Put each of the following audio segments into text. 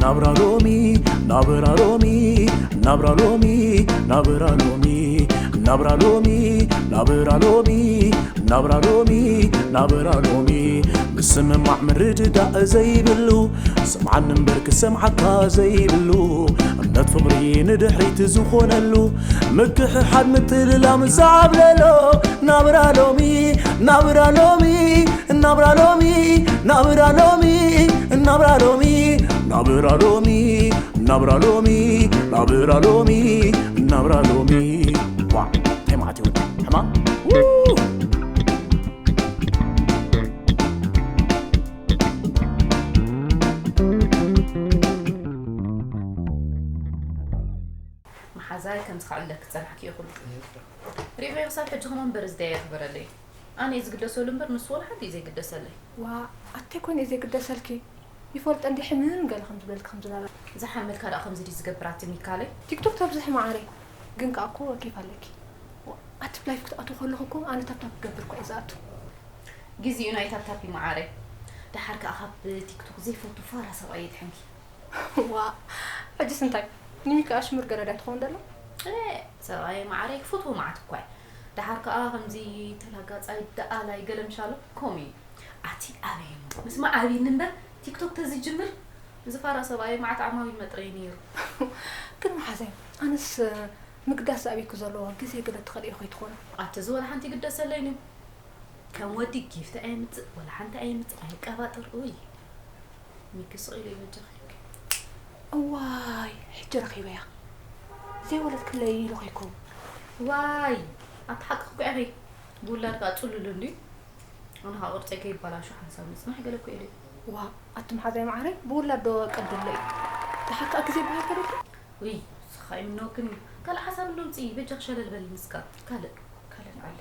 ናብራ ሎሚ ናብራ ሎሚ ናብራ ሎሚ ናብራ ሎሚ ናብራ ሎሚ ናብራ ሎሚ ናብራ ሎሚ ናብራ ሎሚ ክስምማዕ ምርድዳእ ዘይብሉ ስምዓኒ እምበር ክሰምዓካ ዘይብሉ እምነት ፍቕሪ ንድሕሪት ዝኾነሉ ምክሕሓድ ምትልላም ዝዓብለሎ ናብራ ሎሚ ናብራ ሎሚ ናብራ ሎሚ ናብራ ሎሚ ናብራ ሎሚ ናብራ ሎሚ ናብራ ሎሚ ናብራ ሎሚ ናብራ ሎሚ ዋ ቴማቲው ሕማ መሓዛይ ከምዚ ከዕልለኪ ዝጸናሕክዮ ኩሉ ሪኤዮ ክሳብ ሕጂ ከማን በርዝደይ ኣየኽበረለይን። ኣነ እየ ዝግደሰሉ እምበር ንሱ ወላ ሓንቲ እዩ ዘይግደሰለይ። ዋእ ኣተይ ኮን እየ ዘይግደሰልኪ ይፈልጦ እንድየ ሕምም ገለ ከም ዝብለልኪ ከም ዝነበረ። ዝሓመልካ ደኣ ከምዚ ድዩ ዝገብር ኣቲ ሚካለይ? ቲክቶክ ተብዝሒ መዓረይ ግን ከኣ እኮ ኬፍ ኣለኪ። ዋእ ኣቲ ብ ላይፍ ክትኣትዊ ከለኺ እኮ ኣነ ታፕታፕ ክገብር እኮ እየ ዝኣቱ። ግዚኡ ናይ ታፕታፕ እዩ መዓረይ። ደሓር ከኣ ካብ ቲክቶክ ዘይፈቱ ፋራ ሰብኣይ የድሕንኪ። ዋእ ሕጅስ እንታይ ንሚኪ ኣሽሙር ገረዳ ትኸውን ደላ? ኤእ ሰብኣየይ መዓረይ ክፈትዎ መዓት እኳ እየ። ደሓር ከኣ ከምዚ ተላጋጻይ ደኣላይ ገለ ምሻሎ ከምኡ እዩ። ኣቲ ኣበይ እሞ ምስማዕ ኣብይኒ እምበር ቲክቶክ ተዝጅምር እዚ ፋራ ሰብኣየይ መዓት ዓማዊል መጥረዩ ነይሩ። ግን መሓዘይ ኣነስ ምግዳስ ዝኣብየኪ ዘሎ ግዜ ገለ ትኸልእዮ ከይትኾኒ። ኣቲ እዚ ወላ ሓንቲ ይግደሰለይን እዩ። ከም ወዲ ጊፍት ኣየምጽእ ወላ ሓንቲ ኣየምጽእ ኣየቀባጥር ኡይ ሚኪ ስቕ ኢሉ እዩ በጃኺ። እዋይ ሕጂ ረኺበያ ዘይወለድክለይ ኢሉ ከይከውን። ዋይ ኣቲ ሓቅኺ እኮ ኢኺ ብውላድ ከኣ ጽሉል እንድዩ ኣነ ከኣ ቅርጸይ ከይበላሾ ሓንሳብ ምጽናሕ ገለ እኮ ኢለ። ዋእ ኣቲ መሓዛይ መዓረይ ብውላድ ዶ ቀልዲ ኣሎ እዩ ደሓር ከኣ ግዜ ይበሃል ከ ደልኪ። ውይ ንስኻ ኣይምነወክን እዩ ካልእ ሓሳብ እንዶ ኣምጽኢ በጃኺ ሸለል በሊ ንስካ ካልእ ካልእ ንዓሊ።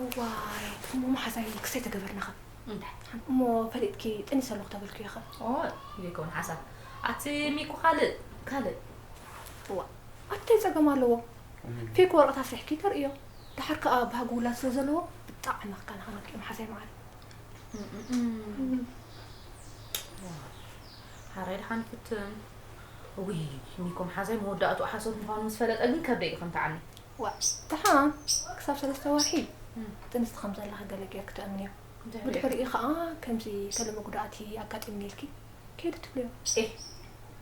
እዋይ እሞ መሓዛይ ክሰይ ተገበርናኸ እንታይ እሞ ፈሊጥኪ ጠኒሰ ኣለኹ ተበልክዮ ኸ ኦይ ዘይከውን ሓሳብ ኣቲ ሚኩ ካልእ ካልእ እዋ ኣታይ ጸገም ኣለዎ ፌክ ወረቐት ኣስሪሕኪ ተርእዮ ደሓር ከኣ ባህጊ ውላድ ስለ ዘለዎ ብጣዕሚ ክከናኸነልኪ እዩ መሓዛይ መዓረይ ሓራይ ደሓን ፍትን እውይ ሚኮ መሓዛይ መወዳእትኡ ሓሶት ምዃኑ ምስ ፈለጠ ግን ከብደይ እዩ ከምትዓኒ ዋእ ደሓን ክሳብ ሰለስተ ወርሒ ጥንስቲ ከም ዘለኺ ገለ ጌርኪ ተእምንዮ ብድሕሪኡ ከኣ ከምዚ ገለ መጉዳእቲ ኣጋጢምኒ ኢልኪ ከይዲ ትብልዮ ኤህ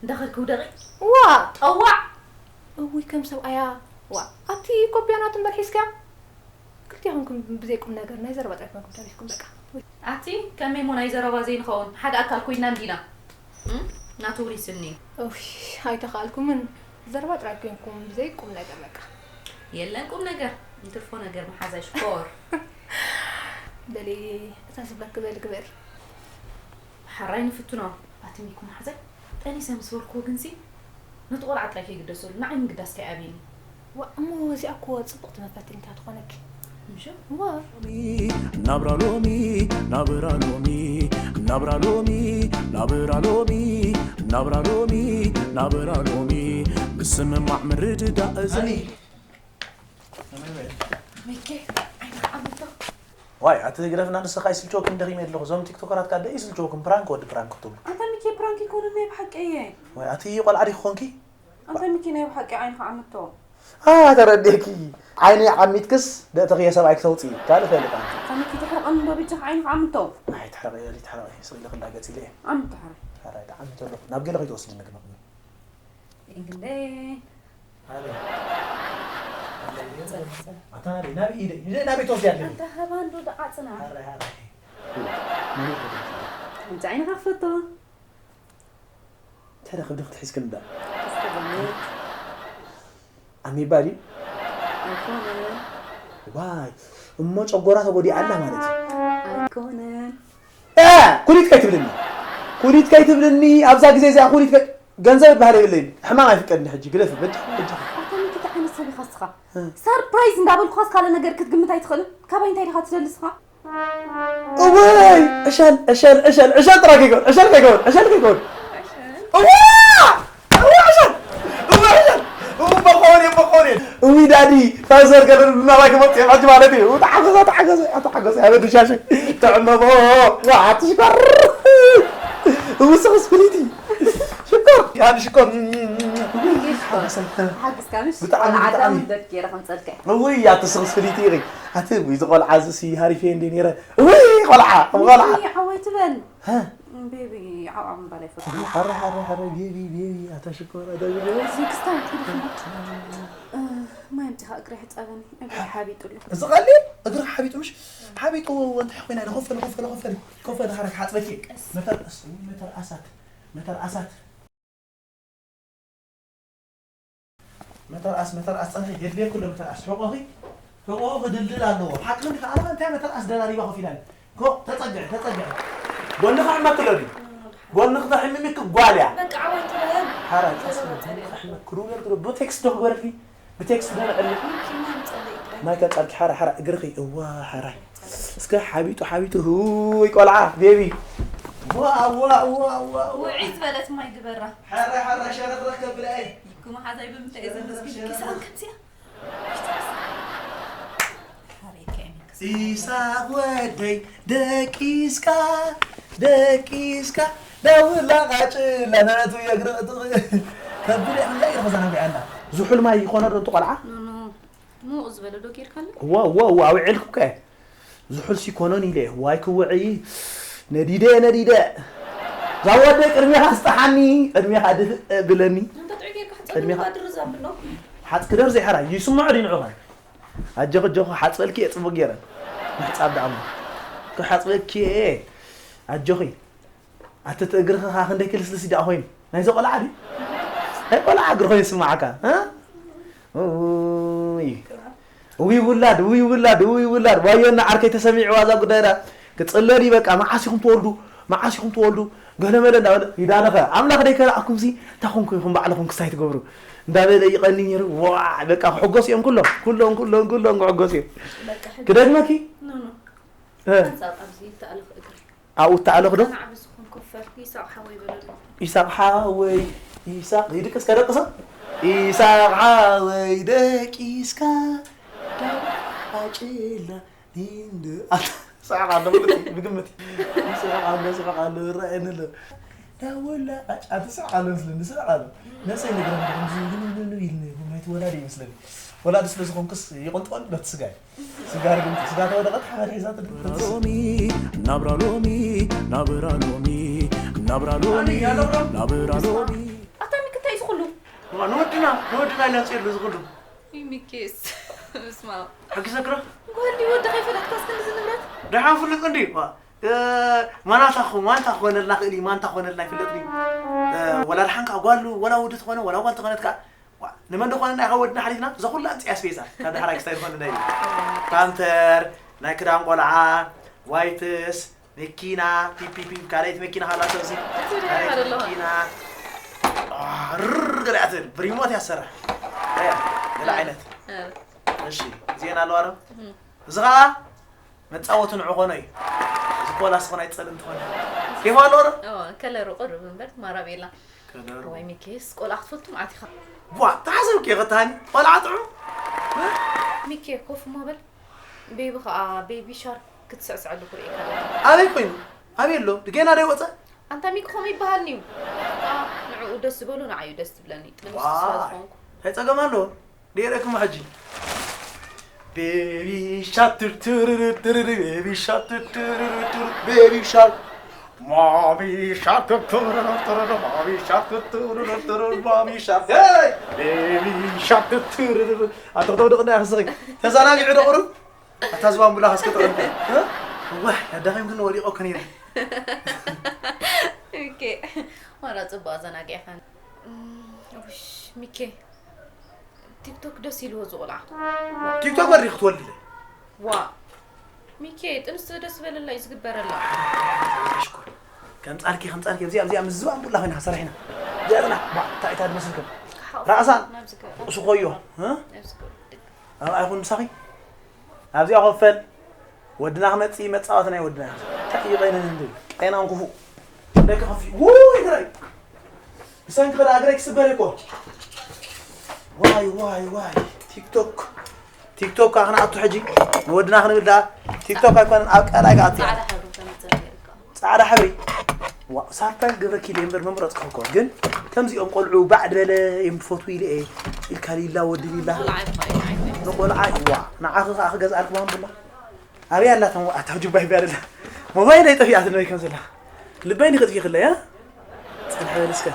እንዳኸድኪ ውደቒ ዋእ ጠዋዕ እውይ ከም ሰብኣያ ዋእ ኣቲ ኮብያ ናቱ እምበር ሒዝክያ ክልቲኹም ብዘይ ቁምነገር ናይ ዘረባ ጥራይ ኮንኩም ተሪፍኩም በቃ። ኣቲ ከመይ እሞ ናይ ዘረባ ዘይንኸውን ሓደ ኣካል ኮይና እንዲና እም ናቱ እውን ይስኒ እዩ። ኡፍ ኣይተኻኣልኩምን ዘረባ ጥራይ ኮንኩም ብዘይ ቁምነገር በቃ። የለን ቁምነገር ንትርፎ ነገር መሓዛይ ሽኮር። በሊ እታ ዝብለኪ በሊ ግበሪ። ሓራይ ንፍትኖ ኣቲ ሚኩ መሓዛይ ጠኒሰ ምስ በልክዎ ግንሲ ነቲ ቆልዓ ጥራይ ከይግደሰሉ ንዓይ ምግዳስ ከይኣብየኒ። ዋእ እሞ እዚኣ እኮ ጽብቕቲ መፈተኒት እያ ትኾነኪ። ምሽ? እወ። ናብራ ሎሚ ናብራ ሎሚ ናብራ ሎሚ ናብራ ሎሚ ናብራ ሎሚ ናብራ ሎሚ ምስምማዕ ምርድዳእ እዚ ዋይ ኣቲ ግደፍና ንስኻ ይስልቸወክን ደኺመ ኣለኹ እዞም ቲክቶከራት ከኣ ደይስልቸወክን ፕራንክ ወዲ ፕራንክ ክትብሉ ኣታ ሚኪ ፕራንክ ይኮኑ ናይ ብሓቂ እየ ዋይ ኣቲ ቆልዓ ዲኺ ኮንኪ ኣንቲ ሚኪ ናይ ብሓቂ ዓይንኻ ዓምቶ ኣታ ረዲእኪ ዓይነይ ዓሚትክስ ደእተኽየ ሰብኣይ ክተውፅኢ ካልእ ፈልጥ ኣንቲ ኣታ ሚኪ ትሕርቐኒ ዶ በጃኻ ዓይንኻ ዓምቶ ኣይትሕረቂ ኣይትሕረቂ ስቕ ኢለ ክንዳ ገፅ ኢለ እየ ዓምቶ ሕራይ ሕራይ ተዓሚቶ ኣለኹ ናብ ገለ ከይትወስድኒ ግን እንግዲህ ኣታ ናበይ ናበይ ኢደ ኢደ ናበይ ትወስድያ ኣለኺ ኣንታ ሃባ እንዶ ደዓጽና ኣረ ኣረ እንታይ ዓይንኻ ክፈቶ እንታይ ዳ ክብዲ ክትሒዝክን እንዳ ኣሚባ ድዩ ኣይኮነ ዋይ እሞ ጨጎራ ተጎዲኣ ኣላ ማለት እዩ ኣይኮነን እ ኩሊት ከይትብልኒ ኩሊት ከይትብልኒ ኣብዛ ግዜ እዚኣ ኩሊት ከ- ገንዘብ ዝበሃል የብለይን ሕማም ኣይፍቀድኒ ሕጂ ግደፊ በጃ በጃ ኣታ ሚኪ እንታይ ዓይነት ሰብ ኢኻ እስኻ ሰርፕራይዝ እንዳበልኩኻስ ካልእ ነገር ክትግምት ኣይትኽእልን ካባይ እንታይ ዲኻ ትደሊ እስኻ እወይ ዕሸል ዕሸል ዕሸል ዕሸል ጥራይ ከይከውን ዕሸል ከይከውን ዕሸል ከይከውን እዋ እዋ ዕሸል እዋ ዕሸል እው በኾን እየ በኾን እየ እዊ ዳዲ ፋዘር ገለ ናባይ ክመጽእ እየ ሕጂ ማለት እዩ ተሓገዘ ተሓገዘ ተሓገዘ ያበ ድሻሸ ተዕመሞ ዋ ሓትሽኮር እውስኽስ ፍልይቲ ሽኮር፣ ያኒ ሽኮር። ይሽኮር። ሓግዝካ ምሽ? ብጣዕሚ፣ ቆልዓ ብጣዕሚ። ዳም ደድ ገይረ ከምፀልካ። እውይ፣ ኣቲ ስኽስ ፍልይቲ ኢኺ። ኣቲ፣ እዚ ቆልዓ እዚሲ ሃሪፈ እንደ ነይረ። እውይ፣ ቆልዓ፣ ቆልዓ። ሓወይ ትበል። ሃ? ቤቢ ዓብዓ ምባል ኣይፈቱ። ሓረ፣ ሓረ፣ ሓረ፣ ቤቢ፣ ቤቢ፣ ኣታ ሽኮር፣ ኣታ ሽኮር። ቴክስታ ትልፍና። ማይ ኣምፂኻ እግሪ ሕፀበኒ። እግሪ ሓቢጡ ኣሎ። እዚ ቀሊል እግሪ ሓቢጡ ምሽ? ሓቢጡ እንታይ ኮይና? ኮፈል፣ ኮፈል፣ ኮፈል፣ ኮፈል፣ ሓረ ክሓፅበኪ። መተርኣስ፣ መተርኣሳት፣ መተርኣሳት። መተርኣስ፣ መተርኣስ፣ ጸንሒ፣ የድልየኩ ኣሎ መተርኣስ። ሕቆኺ፣ ሕቆኺ ክድልድል ኣለዎ። ሓቂ እንዲ ከኣ እንታይ መተርኣስ ደራሪባ ኮፍ ኢላ። ኮ፣ ተጸግዒ፣ ተጸግዒ። ጎንኺ ሕመክ ኣሎ ድዩ? ጎንኺ ተሕምሚክ ጓል እያ። በቃ ዓወት ትበል። ሓራ፣ ቀስ በል፣ ጎንኺ ሕመክ ክሩብ የልክዶ። ብቴክስት ዶ ክበረልኪ? ብቴክስት ዶ ንዕልልኪ? ኪማን ጸለይ ጥራይ። ማይ ከጻልኪ ሓራ፣ ሓራ፣ እግርኺ፣ እዋ፣ ሓራ። እስከ ሓቢጡ፣ ሓቢጡ፣ ሁይ ቆልዓ፣ ቤቢ። ዋ፣ ዋ፣ ዋ፣ ዋ፣ ዋ። ውዒ ዝበለት ማይ ግበራ። ሓራ፣ ሓራ፣ ሸረኽረኽ ከብላ እየ። ይኩ መሓዛይ ብምንታይ እየ ዘመስግን? ኪሳን ከምዚኣ። ሓረይካ እየ መንከስ። ኢሳቕ ወደይ፣ ደቂስካ፣ ደቂስካ፣ ደውላ ቃጭላ፣ ናቱ የግርቕቱ። ከብላ እየ፣ ከብላ እየ፣ ከዛ ናብላ እያ። ዝሑል ማይ ይኾኖ ዶ እቲ ቆልዓ? ኖ፣ ኖ። ሙቕ ዝበለ ዶ ጌርካሉ? እዋ፣ እዋ፣ እዋ፣ ኣውዒልኩ እኮ እየ። ዝሑል ሲኮኖን ኢለ እየ። ዋይ ክውዕይ። ነዲደ፣ ነዲደ። ዛወደ ቅድሜኻ ስጠሓኒ፣ ቅድሜኻ ድፍእ ብለኒ። እንተ ጥዑይ ጌርካ ሕጸብ ቅድሜኻ- እኳ ድርዝ ኣብሎ። ሓጽ ክደር ዘይሓራ፣ ይስምዖ ድዩ ንዑኻ? ኣጆኺ፣ ኣጆኺ፣ ሓጽበልኪ እየ ጽቡቕ ጌረ። ምሕጻብ ደኣ እሞ። ክሓጽበኪ እየ። ኣጆኺ። ኣቲ እቲ እግርኺ ኸኣ ክንደይ ክልስልስ ደኣ ኮይኑ። ናይዚ ቆልዓ ድዩ? ናይ ቆልዓ እግሪ ኮይኑ ይስምዓካ። እ? ውይ። ውይ ውላድ፣ ውይ ውላድ፣ ውይ ውላድ። ዋዮ እና ዓርከይ ተሰሚዕዋ እዛ ጉዳይ ዳ። ክጽለል እዩ በቃ። መዓስ ኢኹም ትወልዱ? መዓስ ኢኹም ትወልዱ? ገለመለ እንዳበለ ይዳነኸ። ኣምላኽ ደይከላእኩምሲ እንታይ ኮንኩ ኢኹም ባዕልኹም ክስታይ ትገብሩ? እንዳበለ ይቐኒ ነይሩ። ዋ በቃ ክሕጎስ እዮም ኩሎም። ኩሎም፣ ኩሎም፣ ኩሎም ክሕጎስ እዮም። በቃ ሕጂ ክደግመኪ? ኖ፣ ኖ። እ፣ ሓንሳብ ኣብዚ ይተኣለኽ እግሪ። ኣብኡ እተኣለኹ ዶ? ንዓብ ዝኾን ኮፈር ይሳቕ ሓወይ በለሉ። ኢሳቕ ሓወይ፣ ኢሳቕ ይድቅስ ከደቅሶ? ኢሳቕ ሓወይ ደቂስካ ዳው ኣጭላ ዲንድ ኣታ ስሕቕ ኣሎ ብግምት። ብግምት። ይስሕቕ ኣሎ፣ ይስሕቕ ኣሎ፣ ይረኣየኒ ኣሎ። ዳወላ ኣጭ-፣ ኣቲ ስሕቕ ኣሎ መስለኒ፣ ስሕቕ ኣሎ። ነብሰይ ነግረኒ፣ ከምዚ ኢሉ፣ ኢሉ፣ ኢሉ፣ ኢሉ፣ ኢሉ፣ ናይቲ ወላዲ ይመስለኒ። ወላዲ ስለ ዝኾንኩስ ይቕንጥወኒ በቲ ስጋይ። ስጋ ርግምቲ፣ ስጋ ተወደቐት ሓመድ ሒዛ ትድምፅ። ሎሚ ናብራ ሎሚ ናብራ ሎሚ ናብራ ሎሚ ናብራ ሎሚ ኣታ ሚኪ እንታይ እዩ ዝኹሉ? ንወድና ንወድና ኢላ ኣምፅኤሉ ዝኹሉ ሚኪስ ስማ ሓጊዘክሮ ጓል ድዩ ወዲ ከይፈለጥካስ ክንድዚ ንብረት? ደሓን ፍልጥ እንዲ ማንታ ማንታ ክኾነልና ክእል እዩ ማንታ ክኾነልና ይፍለጥ ድዩ ወላ ደሓን ከዓ ጓል ወላ ወዲ ትኾነ ወላ ጓል ትኾነት ከዓ ንመን ዶ ኮነና ኢኻ ወድና ሓሊፍና እዛ ኩላ ኣምፅያ ኣስቤዛ ካብ ደሓራ ክስታይ ዝኾነ ናይ ፓምፐር ናይ ክዳን ቆልዓ ዋይፕስ መኪና ፒፒፒ ካልኣይቲ መኪና ካላ ሰብሲ ካልኣይቲ መኪና ርር ገለ እያ ትብል ብሪሞት እያ ትሰርሕ እያ ገለ ዓይነት እሺ ዜና ኣለዋ ዶ እዚ ከዓ መፃወቲ ንዕኾኖ እዩ እዚ ፖላስ ኾን ኣይፀልም ትኾነ ኬፍ ኣለዎ ዶ ከለሩ ቅርብ እምበር ማራቤላ ወይ ሚኬስ ቆልዓ ክትፈቱ መዓት ኢኻ ቧ ተሓሰብኪ ከተሃኒ ቆልዓ ጥዑም ሚኬ ኮፍ ማበል ቤቢ ከዓ ቤቢ ሻርክ ክትስዕስዐሉ ክርእየካ ኣለኹ። ኣበይ ኮይኑ ኣበይ ኣሎ ገና ዶ ይወፀ ኣንታ ሚኪ ከምኡ ይበሃልኒ እዩ ንዕኡ ደስ ዝበሎ ንዓዩ ደስ ትብለኒ ጥንስቲ ስለ ዝኾንኩ እንታይ ፀገም ኣለዎ ገይረክሞ ሕጂ ቤቢ ሻርክ ትርትርርትርር ቤቢ ሻርክ ትርትርርትር ቤቢ ሻርክ ማሚ ሻርክ ትርርርትርር ማሚ ሻርክ ትርርርትርር ማሚ ሻርክ ሄይ ቤቢ ሻርክ ትርርር ኣተኽተው ደቕና ያኽስኺ ተዛናጊዑ ደቕሩ ኣታ ዝባን ቡላ ከስከጠቐልኩ ዋይ ኣዳኺምክኒ ወዲቐ ከነይረ ኦኬ ዋላ ፅቡቅ ኣዘናጊዕካኒ ውሽ ሚኬ ቲክቶክ ደስ ኢልዎ ዝቆልዓ ቲክቶከር ዲ ክትወልድ ዋ ሚኬ ጥንስ ደስ በለላ እዩ ዝግበረላ ሽኮር ከምፃልኪ ከምፃልኪ ኣብዚኣ ምስ ዝባን ቡላ ኮይና ሰራሒና ጀግና እንታይ እታ ድመስልክም ራእሳ እሱ ኮዮ ኣብ ኣይኹን ምሳኺ ኣብዚኣ ኮፈል ወድና ክመፅእ መፃወቲ ናይ ወድና እዩ ቀይቐይነን እንድል ቀይናን ክፉእ ደቂ ከፊ ውይ ግረይ ብሰንኪ ክዳ እግረይ ክስበር እኮ ዋይ ዋይ ዋይ ቲክቶክ ቲክቶክ ከዓ ክንኣቱ ሕጂ ንወድና ክንብል ደኣ ቲክቶክ ኣይኮነን ኣብ ቀላይ ክኣቱ ፃዕዳ ሕብሪ ዋ ሳርፕራይዝ ገብረኪ ኢለ እምበር መምረፅኩ እኮ። ግን ከምዚኦም ቆልዑ ባዕ ድበለ እዮም ዝፈትዉ ኢለ እየ ኢልካ ሊላ ወዲ ሊላ። ቆልዓ ይፋ እዩ፣ ኣይፋ እዩ። ንቆልዓ ይዋ ንዓኺ ከዓ ክገዝኣልኪ ባምቡላ። ኣበይ ኣላ እታ ኣታ ጅባይ ቢያ ደላ? ሞባይለይ ጠፊኣትኒ ወይ ከም ዘላ። ልበይ ንክጥፊ ክለያ? ፅንሕ በል እስከ።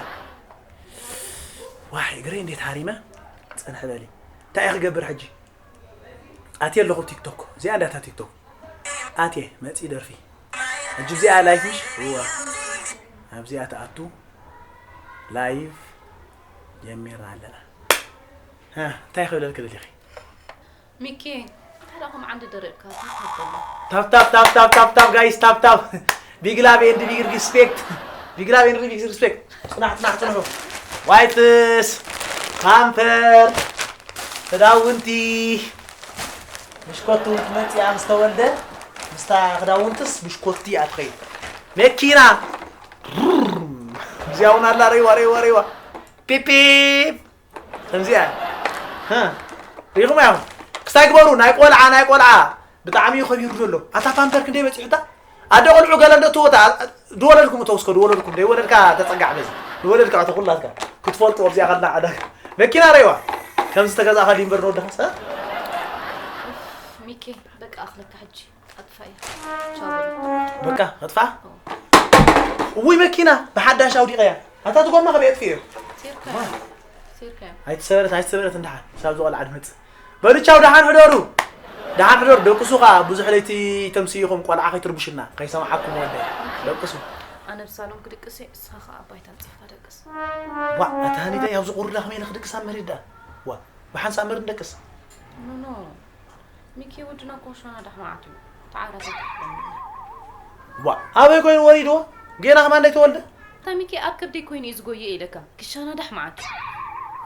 ዋይ እግረይ እንዴት ሃሪመ። ፅንሕ በሊ። እንታይ እየ ክገብር ሕጂ? ኣትየ ኣለኹ ቲክቶክ። እዚኣ እንዳታ ቲክቶክ። ኣትየ መፂ ደርፊ። ሕጂ እዚኣ ላይፍ ምሽ? እዋ። ኣብዚኣ ትኣቱ። ላይቭ ጀሚርና ኣለና። ሃ፣ እንታይ ክብለልኪ ደሊኺ? ሚኪ፣ እንታይ ደኣ ከም ዓንዲ ደሪቕካ? እንታይ ትብል? ታፕ ታፕ ታፕ ታፕ ታፕ ታፕ ጋይስ ታፕ ታፕ። ቢግ ላቭ ኤንድ ቢግ ሪስፔክት። ቢግ ላቭ ኤንድ ቢግ ሪስፔክት። ጽናሕ ጽናሕ ጽንሑ። ዋይትስ ፓምፐር ክዳውንቲ ብሽኮቲ እውን ትመጽእ እያ ምስ ተወልደ ምስታ ክዳውንትስ ብሽኮቲ እያ ትኸይድ። መኪና እዚኣ እውን ኣላ ረይዋ ረይዋ ረይዋ ፒፕ ፒፕ። ከምዚኣ ሪኹም ያኹም ክስታይ ግበሩ። ናይ ቆልዓ ናይ ቆልዓ ብጣዕሚ እዩ ከቢሩ ዘሎ። ኣታ ፓምፐር ክንደይ በፂሑታ ኣደ ቆልዑ ገለ እንደ ትወታ ድወለድኩም እተው እስከ ድወለድኩም ደይ ወለድካ ተፀጋዕ በዚ ድወለድካ ተኩላትካ ክትፈልጡ ኣብዚኣ ከላ ዓዳ መኪና ረይዋ ከምዚ ተገዛእካ ዲንበር ንወድኻ ሰ ሚኪ በቃ ኣኽለካ ሕጂ ኣጥፋ እያ ቻው በሉ። በቃ ኣጥፋ እውይ መኪና ብሓዳሽ ኣውዲቐያ ኣታ ትጎማ ከበይ ኣጥፊ እዩ ሴርካ ሴርካ ኣይትሰበረት ኣይትሰበረት እንድሓን ሳብ ዝቆልዓ ድመፅእ በሉ ቻው ደሓን ሕደሩ ደሓን ሕደሩ ደቅሱ ከዓ ብዙሕ ለይቲ ተምስይኹም ቆልዓ ከይትርብሹና ከይሰምዓኩም ወደ ደቅሱ ኣነ ብሳሎም ክድቅስ እየ እስኻ ከዓ ኣባይታ ኣንፂፍካ ደቅስ ዋ ኣታ ሃኒተይ ኣብዚ ቁሩዳ ከመይ ኢለ ክድቅስ ኣብ መሬት ደኣ ዋ ብሓንሳብ መሬት ንደቅስ ኖኖ ሚኪ ወድና ኮሻና ዳሕማዓቱ ተዓራተ ዋ ኣበይ ኮይኑ ወሪድዎ ጌና ከማን ደይተወልደ እታ ሚኪ ኣብ ከብደይ ኮይኑ እዩ ዝጎየ ኢለካ ክሻና ዳሕማዓቱ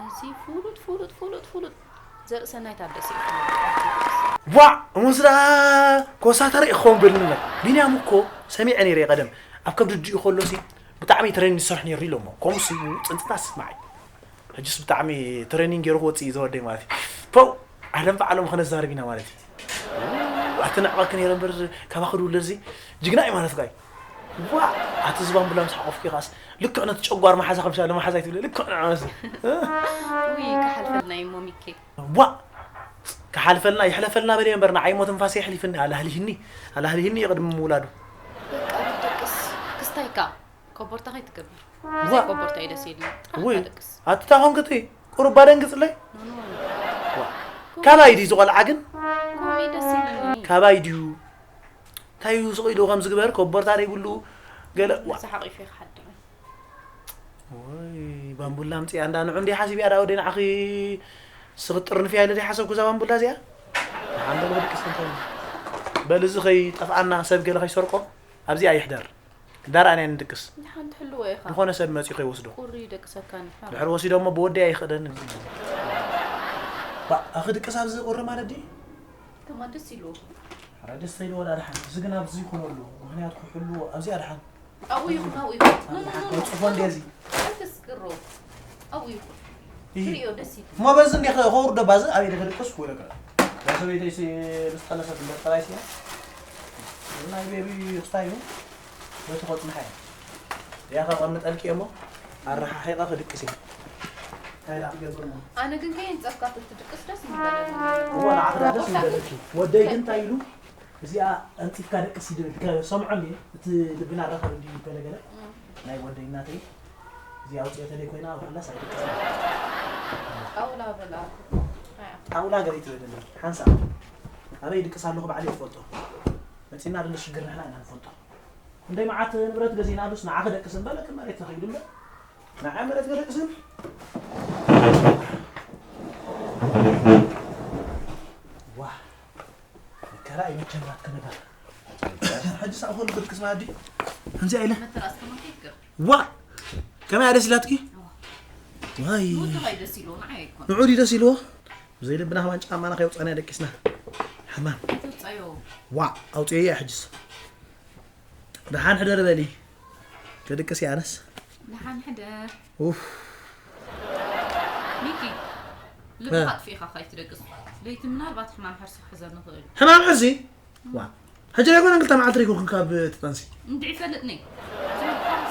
እዚ ፍሉጥ ፍሉጥ ፍሉጥ ፍሉጥ ዘርእሰናይ ታደሰ እዩ ዋ እሞስ ደኣ ኮሳተረ ይኸውን በልኒ ቢንያም እኮ ሰሚዐ ነይረ ቀደም ኣብ ከብዲ ድኡ ከሎሲ ብጣዕሚ ትሬኒንግ ዝሰርሕ ነይሩ ኢሎሞ ከምኡስ እዩ ፅንፅታ ስማዕ እዩ ሕጅስ ብጣዕሚ ትሬኒንግ ገይሩ ክወፅእ እዩ ዘወደይ ማለት እዩ ፖው ዓለም ባዕሎም ከነዛርብ ኢና ማለት እዩ ኣቲ ንዕቐክ ነይረ እምበር ካባኺ ድውለድ እዚ ጅግና እዩ ማለት ጋይ ዋ ኣቲ ዝባን ብላ ምስ ሓቆፍኪ ኻስ ልክዕ ነቲ ጨጓር መሓዛ ከምሻ ለመሓዛ ይትብለ ልክዕ ንዕመስ ውይ ክሓልፈልና እዩ እሞ ሚኬ ዋ ክሓልፈልና ይሕለፈልና በል እምበር ንዓይ ሞ ትንፋሰ ይሕሊፍኒ ኣላህሊህኒ ኣላህሊህኒ እዩ ቅድሚ ምውላዱ በቃ ደቅስ ክስታይካ ኮቦርታ ከይትገብር ብዘይ ኮቦርታ እዩ ደስ ኢልና ጥራሕ ውይ ደቅስ ኣትታ ኾንክቲ ቁሩባ ደንግፅለይ ኖኖ ካባይ ድዩ ዝቆልዓ ግን ኮሚ ደስ ኢልኒ ካባይ ድዩ እንታይ እዩ ስቕ ኢሉ ከም ዝግበር ኮቦርታ ዘይብሉ ገለ ዋ እዚ ሓቂፈ ክሓድር ወይ ባምቡላ ኣምፅያ እንዳ ንዑ እንዲ ሓሲብ እያ ዳ ወደ ንዓኺ ስኽጥርንፍ እያ ኢለ ዘይሓሰብኩ እዛ ባምቡላ እዚኣ ንሓንበል ወድቂ ስንተ በል እዚ ከይጠፍኣና ሰብ ገለ ከይሰርቆ ኣብዚኣ ይሕደር ዳርኣን እያ ንድቅስ ንሓንቲ ሕልዎ ኢኻ ዝኾነ ሰብ መፂኡ ከይወስዶ ቁሪ ደቅሰካኒ ድሕሪ ወሲዶሞ ብወደይ ኣይኽእለኒ ኣኺ ድቅስ ኣብዚ ቁሪ ማለት ድዩ ከማ ደስ ኢሉ ሓራ ደስ ኢልዎ ዳ ድሓን እዚ ግን ኣብዚ ይኹነሉ ምክንያቱ ክሕልዎ ኣብዚኣ ድሓን ኣብኡ ይኹን ኣብኡ ይኹን ኣብ ድሓን ከውፅፎ እንዲ እዚ ኣይተስግሮ ኣብኡ ይኹን ትሪኦ ደስ ኢሉ እሞ በዚ እንዲ ከውርዶ ባዚ ኣበይ ድክድቅስ ክብለካ ሰበይተይ ምስ ጠነሰት እምበር ጠባይ ሲያ ናይ ቤቢ ክስታይ እዩ በቲ ቆፅንሓ እያ እያ ከቐምጠልኪ እሞ ኣረሓሒቐ ክድቅስ እየ እንታይ ዳ ክገብር እሞ ኣነ ግን ከየንፀፍካ ትድቅስ ደስ ምበለኒ እሞ ንዓኺ ዳ ደስ ይበለኪ ወደይ ግን እንታይ ኢሉ እዚኣ ኣንፂፍካ ደቅስ ይብል ከሰምዖም እየ እቲ ልብና ረኸብ እንዲ ገለገለ ናይ ወደይ እናተይ እዚኣ ኣውፅኦ ተለይ ኮይና ኣብ ሓላስ ኣይድቅስ ጣውላ በላ ጣውላ ገለ ይትበለኒ ሓንሳ ኣበይ ይድቅስ ኣለኹ ባዕለይ ይፈልጦ መፂና ደሎ ሽግር ንሕና ኢና ንፈልጦ ክንደይ መዓት ንብረት ገዚእናሉስ ንዓኺ ደቅስ እምበለኪ መሬት ተኸይዱ እምበር ንዓ መሬት ገደቅስን ዋ መከራ እዩ መቸም ናትኪ ነገር ሕጂ ሳብ ኹሉ ክድቅስ ማዲ ከምዚኣ ኢለ መተራስ ከመ ከይትገብር ዋ ከመይ ደስ ኢላትኪ ዋይ ንወድኻ እዩ ደስ ኢልዎ ንዓይ ኣይኮን ንዑ ድዩ ደስ ኢልዎ ብዘይ ልብና ከማን ጫማና ከየውፃና ደቂስና ሕማም ኣይተውፃዮ ዋ ኣውፅዮ እያ ሕጅስ ደሓን ሕደር በሊ ክድቅስ እየ ኣነስ ደሓን ሕደር ኡፍ ሚኪ ልብኻ ኣጥፊእኻ ካይትደቅስ ለይቲ ምናልባት ሕማም ሕርሲ ክሕዘኒ ይኽእል እዩ ሕማም ሕርሲ ዋ ሕጂ ኣይኮነን ክልተ መዓልቲ ርኢኹ ካብ ትጠንሲ እንድዒ ፈልጥኒ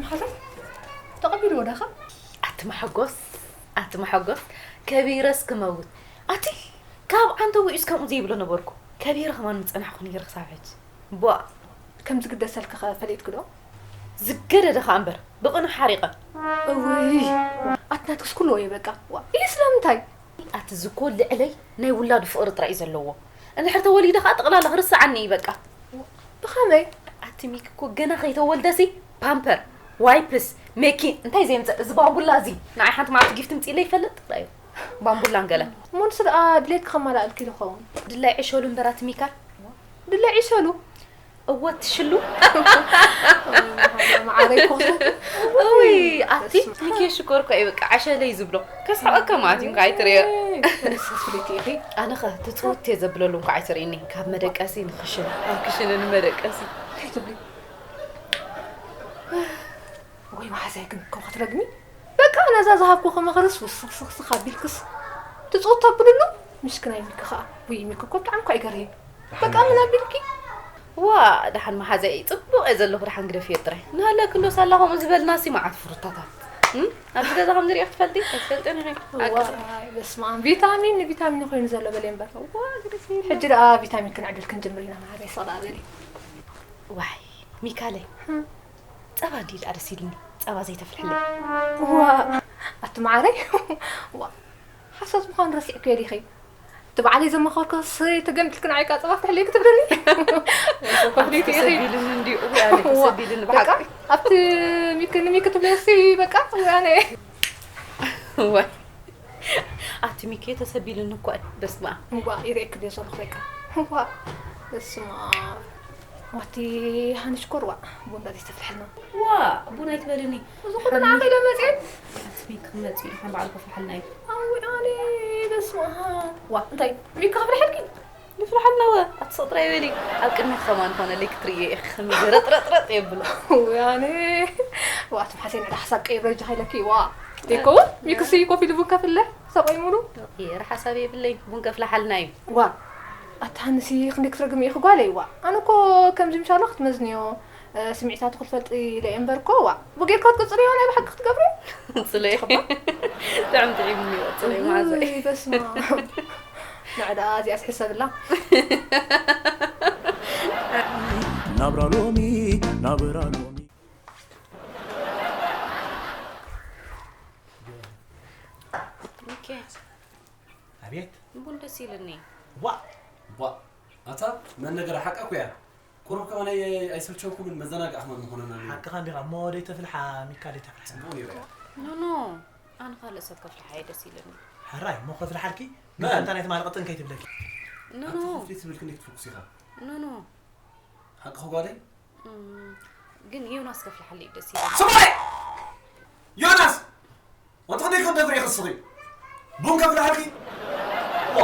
መሓዛ ተቐቢልዎ ዳኻ? ኣቲ መሐጎስ፣ ኣቲ መሐጎስ፣ ከቢረስ ክመውት። ኣቲ ካብ ዓንተቦ ኢዩስ ከምኡ ዘይብሎ ነበርኩ። ከቢረ ከማን ምጸናሕኩ ነይረ ክሳብ ሕጂ። ቧእ። ከም ዝግደሰልኪ ኸ ፈሊጥኪ ዶ? ዝገደደ ኸኣ እምበር፣ ብቕኑዕ ሓሪቐ። እውይ፣ ኣቲ ናትክስ ኩሉ ወየ በቃ። ዋ፣ ኢሂ ስለምንታይ? ኣቲ ዝኮ ልዕለይ ናይ ውላዱ ፍቕሪ ጥራይ እዩ ዘለዎ። እንድሕር ተወሊደ ኸኣ ጠቕላላ ክርስዓኒ እዩ በቃ። ብኸመይ? ኣቲ ሚኪ እኮ ገና ከይተወልደሲ ፓምፐር፣ ዋይፕስ፣ ሜኪን እንታይ ዘየምፅእ እዚ ባምቡላ እዚ ንዓይ ሓንቲ መዓልቲ ጊፍት ምፅኢለይ ይፈልጥ ጥራይ እዩ። ባምቡላን ገለን። እሞ ንሱ ደኣ ድሌትኪ ከማላኣልኪ ዶ ኸውን? ድላይ ዕሸሉ እምበር ኣቲ ሚካ። ድላይ ዕሸሉ? እወ ትሽሉ። መዓረይ ኮሰ። እውይ ኣቲ ሚኪ ሽኮር እኮ እዩ በቃ ዓሸለይ ዝብሎ። ከስሕቐካ ማለት እዩ እንኳ ኣይትርእዮ። ንስኺ ፍልይቲ ኢኺ። ኣነ ኸ ትጽውት እየ ዘብለሉ እንኳ ኣይትርእይኒ። ካብ መደቀሲ ንክሽን፣ ካብ ክሽን ንመደቀሲ። እንታይ ትብሊ? ወይ መሓዛይ ግን ከም ክትረግሚ። በቃ ነዛ ዝሃብኩኺ ምኽርስ ውስኽስኽስኽ ኣቢልክስ ትጽውት ተብልሉ። ምሽክናይ ሚኪ ኸኣ። ውይ ሚኪ እኮ ብጣዕሚ እኳ ይገርም። በቃ ምን ኣቢልኪ? ዋ ደሓን መሓዛይ ጽቡቕ እየ ዘለኹ ደሓን ግደፍዮ ጥራይ። ንሃለኪ እንዶ ሳላ ከምኡ ዝበልናሲ መዓት ፍሩታታት። እም? ኣብዚ ገዛ ከም ዝሪኦ ክትፈልጢ ኣይትፈልጥን ኢኺ። ዋይ በስመ ኣብ ቪታሚን ንቪታሚን ኮይኑ ዘሎ በለ እምበር። ዋ ግደፍዮ። ሕጂ ደኣ ቪታሚን ክንዕድል ክንጅምር ኢና መሓዛይ ሰቕዳ በሊ። ዋይ ሚካለይ። እም። ጸባ እንድዩ ደኣ ደስ ኢልኒ። ጸባ ዘይተፍልሕለይ። ዋ ኣቲ መዓረይ። ዋ ሓሶት ምዃኑ ረሲዕክዮ ዲኺ? እቲ ባዕለይ ዘመኸርኩስ ተገምጢልኪ ንዓይ ከኣ ጸባ ፍትሕለይኪ ትብልኒ? ከፍሊት ኢኺ። ተሰቢልኒ እንድዩ። እውይ ኣነ ዋ፣ ተሰቢልኒ በቃ ብሓቂ። ኣብቲ ሚኪ ንሚኪ ትብለሲ በቃ እውይ ኣነ። ዋይ ኣቲ ሚኪ ተሰቢልኒ እኮ እዩ። በስመ ኣብ። እዋ ይርእየኪ ድየ ዘለኹ በቃ። እዋ በስመ ኣብ። ዋቲ ሃኒ ሽኮር ዋ ቡን ዳኣ ዘይተፍልሐልና። ዋ ቡን ኣይትበልኒ። እዚ ኩሉ ንዓኺ ኢለ መፅየ። ኣቲ ሚኪ ክመፅእ እዩ ሓን በዓል ከፍልሓልና እዩ። ኣዊ ኣነ በስመ ኣብ። ዋ እንታይ ሚኪ ከፍልሐልኪ? ይፍልሓልና ወ ኣቲ ስቕ ጥራይ በሊ። ኣብ ቅድሚኺ ከማን ኮነለይ ክትርእዮ ኢኺ ከመይ ገረጥረጥረጥ የብሎ። እዊ ኣነ ዋ ኣቲ መሓሴ ንዕዳ ሓሳብ ቀይሮ እጃ ኢለኪ ዋ። ይከውን ሚክሲ ኮፍ ኢሉ ቡን ከፍልሕ ሰቆይ ሙሉ። የረ ሓሳብ የብለይ ቡን ከፍልሓልና እዩ። ዋ ኣታ ሃንሲ ክንደይ ክትረግሚ ኢኺ ጓለይ። ዋ ኣነ እኮ ከምዚ ምሻሎ ክትመዝንዮ፣ እ፣ ስምዒታቱ ክትፈልጢ ኢለ እየ እምበር እኮ። ዋ ብጌርካ ክትቅጽልዮ ናይ ብሓቂ ክትገብሪ። ጽለይ። ጥዕም ጥዒምኒ እዩ፣ ጽለይ መዓዘ። ውይ በስመ ኣብ። ንዕዳ እዚኣስ ሕሰብላ። ናብራ ሎሚ ናብራ ሎሚ። ኦኬ። ኣቤት። ቡን ደስ ኢልኒ። ዋ! ዋ! ኣታ መን ነገር ሓቃ እኮ እያ። ቁሩብ ከማን ኣይ-፣ ኣይሰልቸውኩምን መዘናግዒ ከማን ምኾነና ነይሩ። ሓቅኻ እንዲኻ እሞ ደይተፍልሓ ሚካ ደይተፍልሓ። ጽቡቕ ነይሩ እያ። ኖ፣ ኖ። ኣነ ካልእ ሰብ ከፍልሓ እየ ደስ ኢልኒ። ሕራይ እሞ ከፍልሓልኪ? መን? ግን ከምታ ናይ ትማሊ ቅጥን ከይትብለኪ። ኖ፣ ኖ። ኣታ ክፍሊት ትብል ክንደይ ክትፍኩስ ኢኻ? ኖ፣ ኖ። ሓቅኺ ጓለይ? እም፣ ግን ዮናስ ከፍልሓለይ ደስ ኢልኒ። ስማይ! ዮናስ! ወትኽደይ ከደፍር ኢኺ እስኺ። ቡን ከፍልሓልኪ? ዋ፣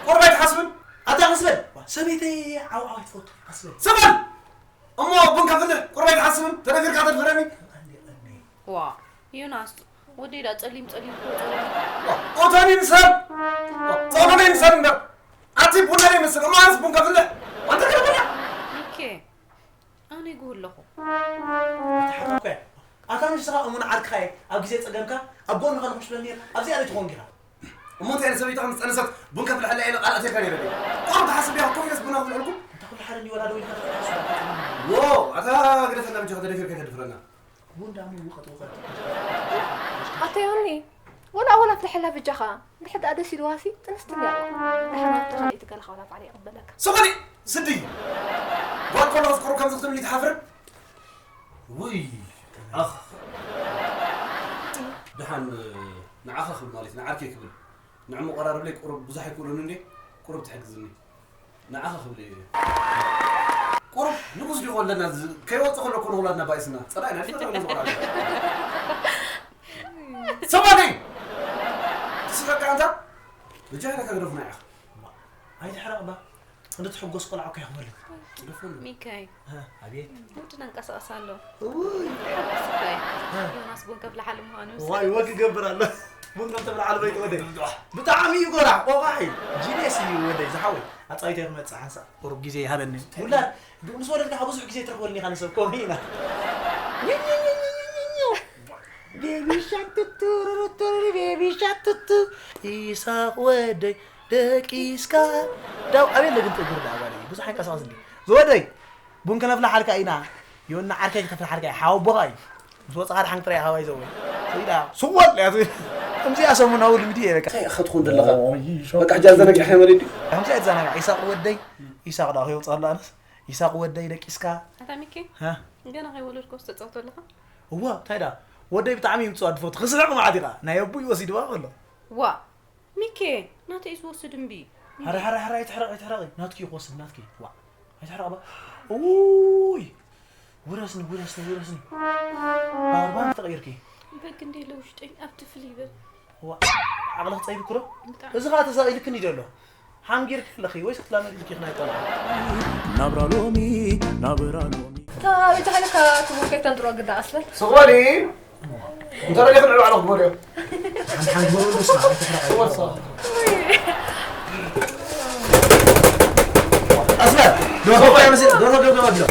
ቁርብ ኣይትሓስብን? ኣታ ቀስ በል። ዋ፣ ሰበይተይ ዓው ዓው ኣይትፈቱ። ቀስ በል። ስቕ በል! እሞ ቡን ከፍልሕ ቁርብ ኣይትሓስብን? ተደፊርካ ተድፍረኒ? ቀንዲ፣ ቀንዲ። ዋ፣ ዮናስ፣ ወደይ ደኣ ጸሊም ጸሊም እኮ ጸሊም። ዋ፣ ኦቶኒ ምሰል! ዋ፣ ጸሎለይ ምሰል እምበር። ኣቲ ቡና ደይ መስል፣ እሞ ኣነስ ቡን ከፍልሕ? ወንተ ከለበላ? ሚኬ፣ ኣነ ይግሁ ኣለኹ። ኣታ ሓቅኻ እያ። ኣታ ንስኻ እሙን ዓርክኻ እየ። ኣብ ግዜ ጸገምካ ኣብ ጎንኻ ንኹን ትብለኒ ነይርካ። ኣብዚኣ ደይ ትኾን ዲኻ? እሞ እንታይ ዓይነት ሰበይቲ ከም ዝጸነሰት ቡን ከፍልሐላ ኢለ ቃል ኣትየልካ ነይረ ድየ? ቁሩብ ትሓስብ ዲኻ? ኮፍ ኢለስ ቡና ክፍልሐልኩም? እንተ ኩሉ ሓደ እንዲ ወላ ደው ኢልካ ትሓስብ። ዎ፣ ኣታ ግደፈና በጃኻ ተደፊርካ ኣይተድፍረና። ቡን ደኣ ምውቐጥ ውቐጥ። ኣታ ዮኒ፣ ወላ ወላ ፍልሐላ በጃኻ። እንድሕር ደኣ ደስ ኢልዋሲ ጥንስቲ እንድያ። ደሓን ኣብቲ ካልኣይቲ ገለ ኻውላ ባዕለ ይቕበለካ። ስቕ በሊ፣ ስዲ። ጓል ከለኹስ ቁሩብ ከምዚ ክትብልኒ ትሓፍርን? ውይ፣ ኣኽ። ደሓን ንዓኻ ክብል ማለት እዩ፣ ንዓርከይ ክብል። ንዕሙ ቀራርብለይ ቁሩብ ብዙሕ ኣይክእሎን እንዴ? ቁሩብ ትሕግዝኒ። ንዓኻ ክብል እየ። ቁሩብ ንጉስ ዲኹ ኣለና፣ ዝ-፣ ከይወጽእ ከሎ እኮ ንኹላትና ባኢስና። ጸላኢና፣ ዲና ጸላኢና ዝቆራርብ። ሰማኒ! ትስሕቅ ኣንታ? ብጃህላ ከግደፉና ኢኻ። ኣይትሕረቕ እባ። እንድትሕጎስ ቆልዓ እኮ ይኽበልክ። ጽደፉ። ሚካይ። እ፣ ኣቤት። ወዲ ነንቀሳቐስ ኣሎ። እውይ። ሓጎስ እኮ እየ። እ። ዮናስ ቡን ከፍልሓሉ ምዃኑ ምስ ዋይ፣ ወግ ይገብር ኣሎ። ቡን ከም ተብልዓሉ በይት ወደይ። ብጣዕሚ እዩ ጎራሕ፣ ቆቋሕ እዩ። ጂኔስ እዩ ወደይ፣ ዝሓወይ። ኣጻዊተ ክመጽእ ሓንሳእ ቁሩብ ግዜ ይሃበኒ። ውላድ፣ ምስ ወለድካ ብዙሕ ግዜ ትረኽበሉ ኢኻ ንሰብ፣ ከምኡ ኢና። ሻክትቱ ሩሩቱሩ ቤቢ ሻክትቱ። ኢሳቕ ወደይ ደቂስካ። ዳው ኣቤለ ግን ትእግር ዳ ጓለይ ብዙሕ ኣይንቀሳቐስ እንዲ ዝወደይ። ቡን ከነፍልሓልካ ኢና። ዮና ዓርከይ ከተፍልሓልካ እየ፣ ሓወቦኻ እዩ። ምስ ወጻኻ ድሓን ጥራይ ሃዋይ ዘወይ። ስኢላ፣ ስወል እያ ትብል። ከምዚኣ ሰሙናዊ ልምዲ እየ በቃ። እንታይ ኢኻ ትኾን ዘለኻ? በቃ ሕጂ ኣዘናጊዕካ መሬት ድዩ? ከምዚኣ ትዘናጋዕ። ኢሳቕ ወደይ፣ ኢሳቕ ዳ ከይወጽኣሉ ኣነስ። ኢሳቕ ወደይ ደቂስካ። ኣታ ሚኪ፣ ሃ? ገና ከይወለድኩ ዝተጻወቱ ኣለኻ? እዋ፣ እንታይ ዳ? ወደይ ብጣዕሚ እዩ ምጽዋት ዝፈቱ። ክስሕቕ መዓት ኢኻ። ናይ ኣቡይ ወሲድዋ ከሎ። ዋ፣ ሚኬ፣ ናተይ እዩ ዝወስድ እምቢ። ሓራይ፣ ሓራይ፣ ሓራይ፣ ኣይትሕረቒ፣ ኣይትሕረቒ። ናትኪ እዩ ክወስድ፣ ናትኪ። ዋእ፣ ኣይትሕረቒ ባ። ኡይ፣ ውረስኒ፣ ውረስኒ፣ ውረስኒ። ባርባን ተቐይርኪ። በግ እንደ የለ ውሽጠይ ኣብቲ ፍል ይበል። ዋእ፣ ዓቕሊ ክጸይድ እኮ ዶ? ብጣዕሚ። እዚ ኸኣ ተሳቒልክኒ ዶ ኣሎ? ሓንጊርኪ ኣለኺ ወይስ ክትላመዲ ኢልኪ ናይ ቆልዓ? ናብራ ሎሚ፣ ናብራ ሎሚ። እታ ቤት ሓይልካ ትቡን ከይተንጥሮ ግዳ ኣስበል። ስቕ በሊ። እንተ ደሊኺ ንዕኡ ኣዕለኽ ግበርዮ። ሓንቲ ሓንቲ ግበሩ፣ ደስ በሃሊ፣ ኣይትሕረቕ። ወሳ። ኣስመር፣ ደርሆ እኮ ይመስል፣ ደርሆ ገብገብ ኣቢሎ።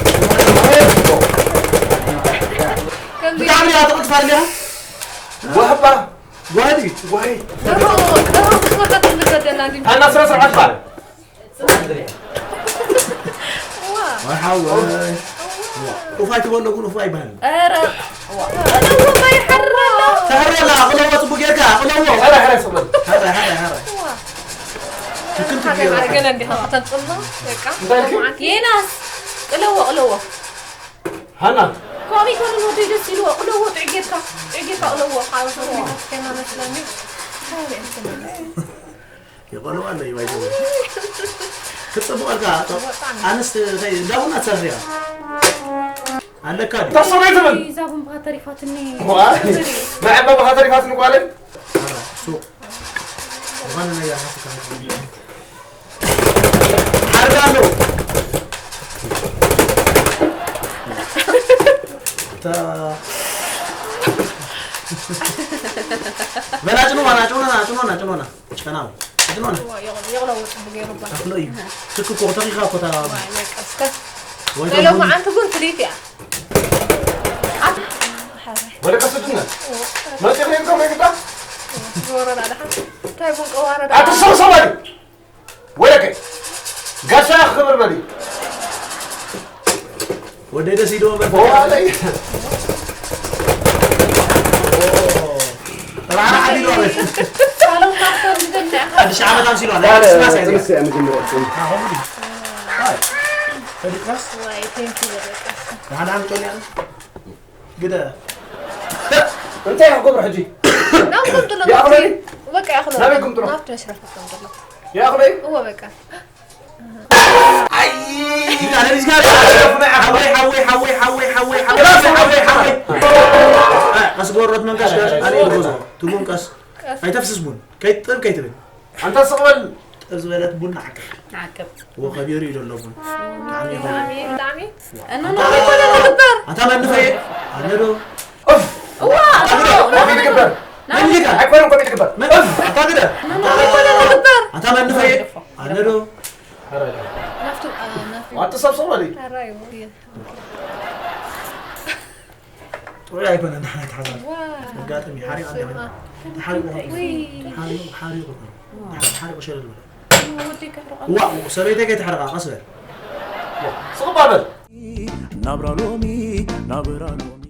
ከምዚ ብጣዕሚ እያ ትቕልጥፍ ኣሊኻ። ዋህባ። ጓሂ ድዩ? ጓሂ። ደርሆ፣ ደርሆ ክትመርካ ትብል ዘደና እንዲ። ኣና ስነ ስርዓት ባል። ዋ። መርሓባ። ኡፍ ኣይትበሎ፣ ግን ኡፍ ኣይበሃልን። ኧረ፣ ዋ። እዋ፣ ይሓርር ኣሎ። ተሕርር ኣላ፣ ቅለዎ ጽቡቅ ጌርካ፣ ቅለዎ። ሕራይ፣ ሕራይ፣ ጽቡቅ። ሕራይ፣ ሕራይ፣ ሕራይ። ዋ። ትክል ትብል ሃገር ጌርካ። ገለ እንዲኻ ከተንጽሎ፣ በቃ። እንታይ ኢልኪ? ዮናስ፣ ቅለዎ፣ ቅለዎ። ሃና። ኮሚኮን ወደይ ደስ ኢልዎ፣ ቅለዎ፣ ጥዑይ ጌርካ፣ ጥዑይ ጌርካ ቅለዎ። ሓወሰ ከና መስለኒ። የቐልዋ ኣለዩ፣ ባይዘው። ክጸብቐልካ፣ ኣንስቲ፣ እንታይ፣ እንዳ ቡና ትሰርሕ ኢኻ። ኣለካ ድዩ? እታ ሰበይቲ ምን? እዛ ቡን ብኻ ተሪፋትኒ። ዋይ፣ ናይ ዕባ ብኻ ተሪፋትኒ ጓለይ። ኣረ፣ ሱቕ። ዝኾነ ነገር ሓስካ። ሓርዳ ኣሎ። እታ በላ፣ ጭንዋና፣ ጭንዋና፣ ጭንዋና፣ ጭንዋና። ጨናው። ምንድን ሆነ? እዋ፣ የቕሎ-፣ የቕሎ ወጥ ብገይሩ እባ። ኣፍሎ እዩ። ትክ እኮ፣ ተኺኻ እኮ፣ እታ ዋይ፣ በቃ፣ እስከ ወይ ናይ ሎሚ ተንኮል። ዓንቱ ግን ፍልይቲ እያ። ኣፍ-፣ ሓራይ። ወደ ቀስድና። መጽእ ነው ይልከው ነው ይግዳ? ዝወረዳ ደሓን። እንታይ ቡን ቀዋረዳ? ኣትሰብሰብ በል። ወለከ። ጋሻ ክብር በል። ወደ ደስ ይዶ በል። ኦ፣ ኣለይ። ራራ ዓዲ ዶ በል። ሳሎም ካፍቶም ዝደለ። ሓድሽ ዓመት ኣምሲሉ ኣለ። ባለ፣ ስላሴ ኣለ። ስላሴ ኣለ። ኣሁን። ኣይ። ፈሊጥካስ? ዋይ፣ ቴንኪ በቃ። ደሓን ዓመት ወዲያ። ግደ። እንታይ ይገብር ሕጂ? ናብ ቁምጥሎ። ይኣኽለኒ? በቃ ይኣኽለኒ። ናበይ ቁምጥሎ? ናብቲ መሽረፈት ቁምጥሎ። ይኣኽለይ? እወ በቃ። ኣይ፣ ኣነ ልጅ ጋር ሓወይ፣ ሓወይ፣ ሓወይ። እ፣ ቀስ ጎሮት መንቀስ፣ ቀስ፣ ኣነ ይጎዞ። ትቡን ቀስ። ቀስ። ኣይተፍስስ ቡን። ከይትጥብ ከይትብል። ኣንታ ስቕ በል። ጥብ ዝበለት ቡን ንዓቅብ። ንዓቅብ። እወ፣ ከቢሩ እዩ ዘሎ ቡን። ብጣዕሚ እዩ ከቢሩ። ብጣዕሚ፣ ብጣዕሚ። እና ኣንታ ንዓቅብ እኮ ንግበር። ኣንታ መንፈይ። ኣነ ዶ? ኡፍ! እዋ፣ ኣንታ ግደ። ኮፒ ትግበር። ና-፣ መን ይግበር? ኣይኮነን ኮፒ ትግበር። መን? ኡፍ! ኣንታ ግደ። ና-፣ ና-፣ ኣይኮነን ትግበር። ኣንታ መንፈይ። ኣነ ዶ? ናፍቱ፣ አ፣ ናፍቱ። ኣንተ ሰብ ስቕ በል። ኣራይ፣ እየ። ጥዑይ ኣይኮነን፣ ንሕና ኣይተሓዛን። ዋ። ኣጋጣሚ ሓሪቕ ስማ። ኣለና። ተሓሪቑ። ውይ። ተሓሪቑ፣ ሓሪቑ። ተሓሪቑ ሸለል በለ። ወደይ ከሕርቓ። ዋ፣ ሰበይተይ ከይትሕርቓ፣ ቀስ በል። ስቕ በል። ናብራ ሎሚ፣ ናብራ ሎሚ።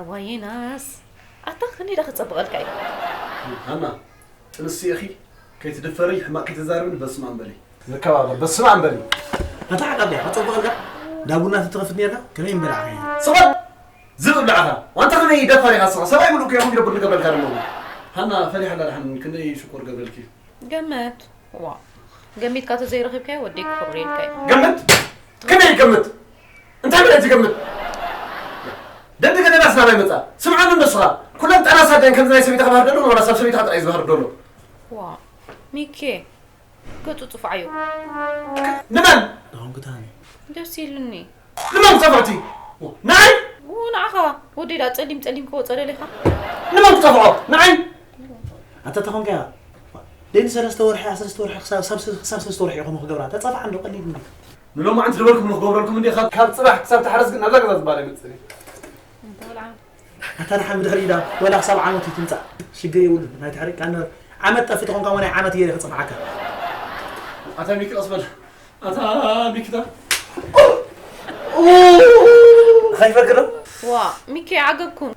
እዋይ ዮናስ፣ ኣታ ክንደይ ዳ ክጸብቐልካ እዩ። ሃና፣ ጥንሲ ኢኺ፣ ከይትድፈሪ፣ ሕማቕ ከይትዛረብኒ፣ በስመ ኣብ በሊ። ንከባበር፣ በስመ ኣብ በሊ። ኣታ ዓቃብ ዲያ፣ ከጸብቐልካ? እንዳ ቡና ተትኸፍት ነርካ፣ ከመይ ምበላዕካያ? ስቕ በል! ዝብእ ብላዕኻ። ዋንታ ከመይ ደፋር ኢኻ ንስኻ? ሰብኣይ ምሉእ ከይኹን ኢለ ቡን ክገብረልካ ደለኹ። ሃና ፈሊሓ ኣላ ደሓን ክንደይ ሽኮር ገብረልኪ? ገመት። ዋ። ገሚትካ ተዘይረኺብካዮ ወደይ ክኽብረልካ እዩ። ገመት? ከመይ ይገምት? እንታይ ማለት ይገምት? ደዲ ገደዳስ ናባይ መጻ? ስምዓኒ እንዶ ንስኻ። ኩለን ጣናስ ኣደን ከምዚ ናይ ሰበይትኻ ባህሪ ደሎ፣ ዋላ ሳብ ሰበይትኻ ጥራይ እዩ ዝባህሪ ደሎ። ዋ። ሚኬ። ገጹ ጽፉዓዮ። ንመን? ደኾንኩ ታኒ። ደስ ኢሉኒ። ንመን ክጸፍዖ እቲ? ንዓይ? ው፣ ንዓኻ። ወደይ ደኣ ጸሊም ጸሊም ክወጸ ደሊኻ? ንመን ክጸፍዖ? ንዓይ? ኣታ ተኾንካያ? ደይኒ ሰለስተ ወርሒ፣ ሰለስተ ወርሒ፣ ክሳብ፣ ክሳብ፣ ክሳብ ሰለስተ ወርሒ ኢኹም ክገብራ። ተጸፍዓ እንዶ ቀሊል እንዲ። ንሎማዓንቲ ዝበልኩም ንክገብረልኩም እንዲ፣ ካብ፣ ካብ ጽባሕ ክሳብ ተሓረስ ግን ናብዛ ገዛ ዝበሃል ኣይመጽእን እዩ። እንተ ወልዓ። ኣታ ደሓን ብድሕሪ ኢዳ ወላ ክሳብ ዓመት እዩ ትምጻእ። ሽግር የብሉን። ናይ ድሕሪ ካነ ዓመት ጠፊ ተኾንካ ወናይ ዓመት እየ ክጽፍዓካ። ኣታ ሚኪ ቀስ በል። ኣታ ሚኪታ። ኸይፈክር ዶ? ዋ፣ ሚኪ ዓገብኩም።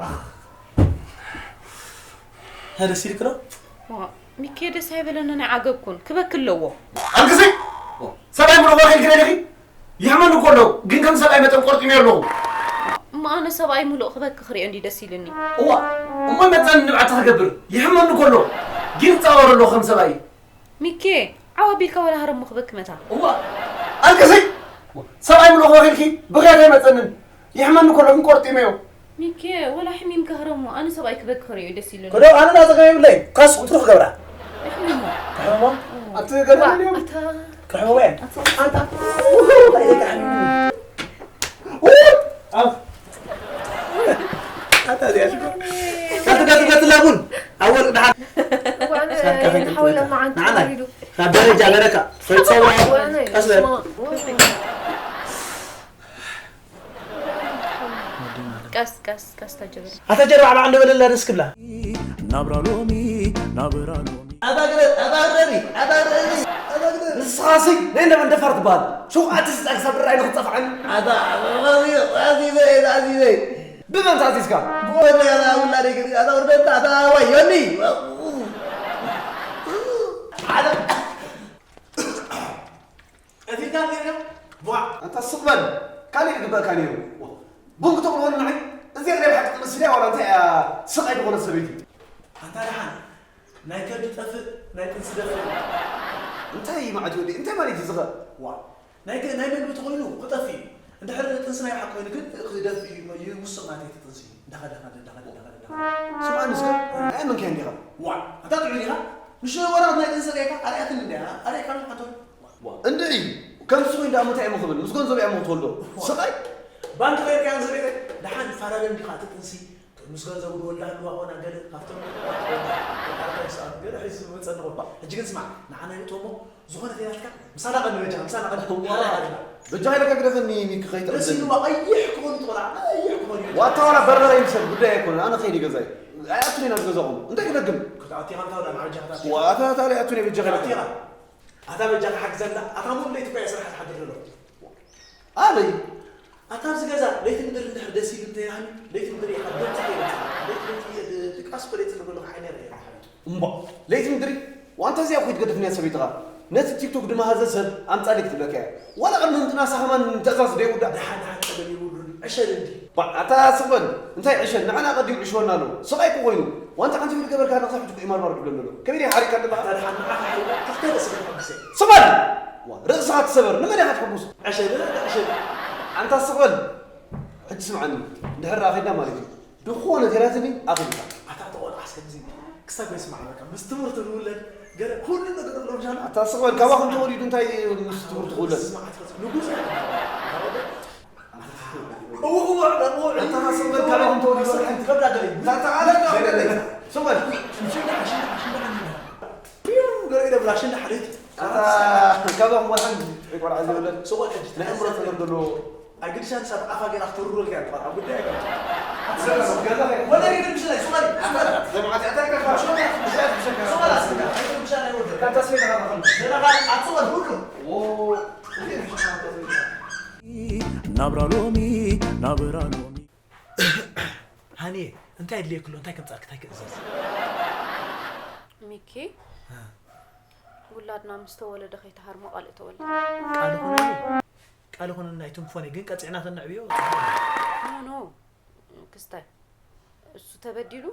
ሀደ ሲልክ ዶ? ዋ፣ ሚኪ ደስ ኣይበለንን፣ ናይ ዓገብኩን። ክበክ ኣለዎ። ኣልግሲ! ሰብኣይ ምልኾ ኸይልክ ነዲኺ? ይሕመኒ እኮ ኣሎ፣ ግን ከም ሰብኣይ መጠን ቆርጢመዮ ኣለኹ። እሞ ኣነ ሰብኣይ ምሉእ ክበክ ክሪኦ እንዲ ደስ ኢልኒ። እዋ፣ እሞ መጠን ንብዓቲ ክገብር ይሕመኒ እኮ ኣሎ፣ ግን ይጻወር ኣለኹ ከም ሰብኣይ። ሚኬ፣ ዓው ኣቢልካ ዋላ ሃረሞ ክበክ መታ። እዋ፣ ኣልቅሲ! ሰብኣይ ምልእኹ ወኺልኪ ብኽያት ኣይመጸንን። ይሕመኒ እኮ ኣሎ፣ ግን ቆርጢመዮ። ሚኬ፣ ዋላ ሕሚምካ ሃረሞ፣ ኣነ ሰብኣይ ክበክ ክሪኦ ደስ ኢሉኒ። ከዶ ኣነ ናጸገም የብለይ፣ ካስ ቁጥሩ ክገብራ። ሕሚሞ። ሕሚሞ? ኣቲ ገለ ዋ፣ ድዩ? ኣታ ክሕመሞ እየ። ኣታ ኣንታ። ውይ፣ ኣይደካ ሕሚሞ። ውይ! ኣፍ። ኣታ እዚኣ ሽኮር። ቀጥ፣ ቀጥ፣ ቀጥ፣ ላቡን። ኣወል፣ ደሓን። ዋነ ሳካ ኸይቀጥል ሓወለ ለካ። መዓንጣ ንዓና። ወሪዱ። ካብ ደረጃ በለካ። ፈጸሙ። ዋነ ቀስ በል። ስማ። ቀስ፣ ቀስ፣ ቀስ ተጀበረ። ኣታ ጀርባ ዓባ እንደ በለላ ደስ ክብላ። ናብራ ሎሚ፣ ናብራ ሎሚ። ኣታ ግረ፣ ኣታ ግረኒ፣ ኣታ ግረኒ፣ ኣታ ግረኒ። ንስኻሲ ናይ እንደ መንደፋር ትበሃል። ሸውዓተ ስልጣን ክሳብ ድራይ ንኽትጠፍዓኒ። ኣታ፣ ኣታ፣ ኣታ፣ ኣታ፣ ኣታ፣ ኣታ፣ ኣታ፣ ኣታ። ብመን ተኣዚዝካ? ብወደይ ኣታ ውላደይ ገዚእ ኣታ ወርደንታ ኣታ ዋይ ዮኒ። ኣታ ቀቲልካ ጌርካ? ቧዕ! ኣንታ ስቕ በል። ካልእ ይግበእካ ነይሩ። ዋ፣ ቡን ክተቕልወኒ ንዓይ? እዚኣ ናይ ብሓቂ ጥንሲ ድያ ዋላ እንታይ እያ ስቓይ ዝኾነት ሰበይቲ? ኣንታ ደሓን፣ ናይ ከብዲ ጠፍእ፣ ናይ ጥንሲ ደፍእ። እንታይ እዩ መዓት ወዲ? እንታይ ማለት እዩ ዝኸ? ዋ፣ ናይ ገ-፣ ናይ መግቢ ተኾይኑ ክጠፍእ እዩ። እንድሕር ጥንሲ ናይ ብሓቂ ኮይኑ ግን ክደፍእ እዩ፣ ይውስኽ ናተይ እቲ ጥንሲ። እንዳኸደ፣ እንዳኸደ፣ እንዳኸደ፣ እንዳኸደ፣ እንዳኸደ። ስምዓኒ እስከ፣ ኣየመንካዮ እንዲኻ? ዋዕ፣ ኣታ ጥዑይ ዲኻ? ምሽ ወረቐት ናይ ጥንሲ ርኤካ፣ ኣርኣያትኒ እንድያ፣ ኣርኤካ ሓንቶ። ዋዕ፣ እንድዒ፣ ከምዚ ኮይኑ ደኣ ምንታይ እሞ ክብል፣ ምስ ገንዘቡ እያ እሞ ክትወልዶ። ዋዕ። ስቓይ። ባንክ ጌርካዮ ዘቤተ፣ ደሓን ፋራገን ዲኻ እቲ ጥንሲ? ምስ ገንዘቡ ድወልዳ ኣለዋ ኾና ገለ ካብቶም ኣርባዕተ ሰዓት ገለ ሒዙ ዝመጸ ኣለኹ። ሕጂ ግን ስማዕ፣ ንዓና ይእቶ እሞ ዝኾነ ዜናትካ ምሳና ቀኒ በጃኻ፣ ምሳና ቀኒ። እዋ። ሓራ ኢኻ። በጃኻ ኢለካ ግደፈኒ፣ ሚኪ ከይትዕብደኒ። ደስ ኢልዋ፣ ቀይሕ ክኾን ትኾና፣ ቀይሕ ክኾን እዩ። ዋታ ዋላ በርበረ ይምሰል፣ ጉዳይ ኣይኮነን። ኣነ ከይደ ገዛይ። ኣይኣቱን ኢና ገዛኹም። እንታይ ክደግም? ክትኣቱ ኢኻ፣ እንታይ ወላ ማዕጃ ክትኣቱ ኢኻ? ዋታ ታዲያ ኣቱን በጃኻ ኢለካ። ክትኣቱ ኢኻ። ኣታ በጃኻ ሓግዘና፣ ኣታ ሙሉ ለይቲ እኮ እየ ስራሕ ዝሓድር ዘለኹ። ኣበይ? ኣታ ኣብዚ ገዛ ለይቲ ምድሪ እንድሕር ደስ ኢሉ እንተይሃኒ፣ ለይቲ ምድሪ ኢኻ ደምጽ ከይበጽሕ። ለይቲ ለይቲ እየ ድ-፣ ድቃስ እኮ ለይቲ ዝብሎ ዓይነ ርኤ ሓቢቢ። እምቧ፣ ለይቲ ምድሪ? ዋንታ እዚኣ እኮ ይትገድፍንያ ሰበይትኻ። ነቲ ቲክቶክ ድመሃዘ ሰብ ኣምጻለይ ክትብለካ እያ። ዋላ ቅድሚ ምጥናሳ ከማን ትእዛዝ ደይውዳእ። ደሓን ደሓን ጸገም የብሉን። ዕሸል እንዲ። ባ፣ ኣታ ስቕ በል። እንታይ ዕሸል? ንዓና ቀዲሙ ዕሽወና ኣሎ። ስቓይ እኮ ኮይኑ። ዋንታ ሓንቲ ፊልም ገበርካ ነቕሳ ሕጂ እኮ ኢማርማር ድብለኒ ኣሎ። ከመይ ድየ ሓሪቕካ ዘለኻ? ኣታ ደሓን ንዓኻ ሓሪቑ ክልተ ርእሲ ገይርካ ብሰይ። ስቕ በል! ዋ፣ ርእስኻ ትሰበር። ንመን ኢኻ ትሕጉስ? ዕሸል፣ ዕሸል። ኣንታ ስቕ በል። ሕጂ ስምዓኒ። እንድሕር ደኣ ኸይድና ማለት እዩ። ድኾነ ቴራትኒ ኣኺልካ። ኣታ ተቖልዓ ሰብዚ ክሳብ የስማዕ በቃ። ምስ ትምህርቲ ንውለድ ገለ ኩሉ ነገር ኣሎ ምሻል። ኣታ ስቕ በል፣ ካባኹም ተወሊዱ እንታይ ምስ ትምህርቲ ክውለድ? ስማዕ፣ ኣታ ንጉስ። እው፣ እው፣ እው፣ እው። ኣታ ስቕ በል፣ ካባኹም ተወሊዱ እንታይ? ከብዳ ገለ። ታታ ኣለ፣ ከብዳ ገለ። ስቕ በል። ሽንዳ፣ ሽንዳ፣ ሽንዳ፣ ሽንዳ። ፒው፣ ገለ ይደብራ፣ ሽንዳ ሓደት። ኣታ ካባኹም ወላሓንቲ ቆልዓ ዘይውለድ። ስቕ በል፣ ሕጂ። ናይ እምሮ ጸገም ዘለዎ። ኣይግድሻን፣ ሳብ ኣፋ ጌራ ክትውርወልካ እያ፣ ቆልዓ ጉዳይ ኣይኮነን። ኣትሰምዕስ፣ ገዛ ኸይድ። ወላ ይግድምሽ ናይ ሶማሊ፣ ሶማሊ። ጀማዓት፣ ኣታ ከፋ። ሶማሊ፣ ሶማሊ፣ ሶማሊ፣ ሶማሊ፣ ኣይግድምሽ ናይ ወደ። ካንታ ስሜት ኣታ ኸፋ። ዘና ኸፋ፣ ኣትሰማል ሁሉ። ኦ፣ ናብራ ሎሚ፣ ናብራ ሎሚ። ሃኒዬ፣ እንታይ ኣድልየክሎ? እንታይ ከምጻልክ? እንታይ ክእዘዝ? ሚኪ፣ እ። ውላድና ምስ ተወለደ ከይተሃርሞ ቃል እተወልደ። ቃል ኾነ? ቃል ኾነ ናይ ትንፎኔ ግን ቀጺዕና ተነዕብዮ። ኖ፣ ኖ፣ ክስታይ። እሱ ተበዲሉ፣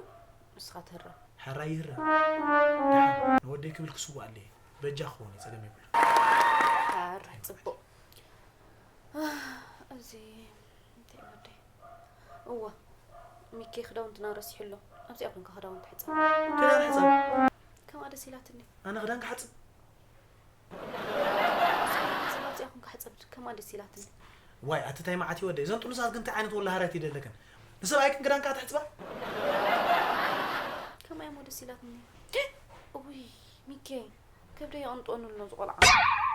ንስኻ ትህረም። ሕራይ ይህረም። ደሓን፣ ንወደይ ክብል ክስዋእ ኣለየ። በጃ ክኸውን እዩ፣ ጸገም የብሉን። ሕራይ፣ ጽቡቕ። ኣህ፣ እዚ እንታይ ወደይ? እዋ፣ ሚኪ ክዳውንትና ረሲሑ ኣሎ። ኣብዚኣ ኮንካ ክዳውንቲ ሕጸብ። ክዳን ሕጸብ? ከምኣ ደስ ኢላትኒ። ኣነ ክዳን ክሓጽብ? ኣብዚኣ ኮንካ ሕጸብ፣ ከምኣ ደስ ኢላትኒ። ዋይ፣ ኣቲ ታይ መዓት እዩ ወደይ። እዘን ጥኑሳት ግን እንታይ ዓይነት ወላሃርያት ይደለክን? ንሰብኣይክን ክዳን ከኣ ትሕጽባ? ከምኣ እሞ ደስ ኢላትኒ። እውይ፣ ሚኪ፣ ከብደይ የቐንጥወኒ ኣሎ፣ እዚ ቆልዓ።